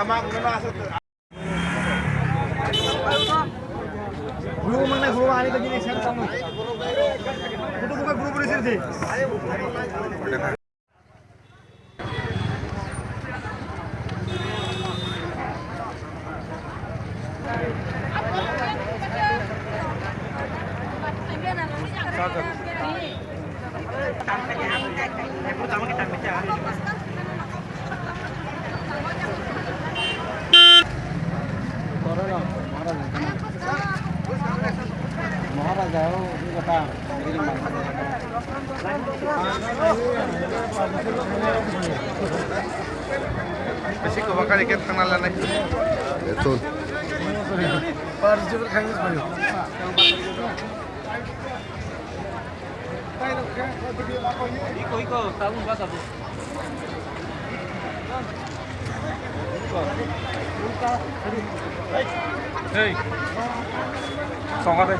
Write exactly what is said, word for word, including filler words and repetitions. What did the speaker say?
Guru mana guru ani to jini sen kamu. Itu bukan guru guru sih. Bisi kwbangkha rikhe thangna lanai. Beton. Iko, iko, tabung ba, tabung. Hey. Songa de.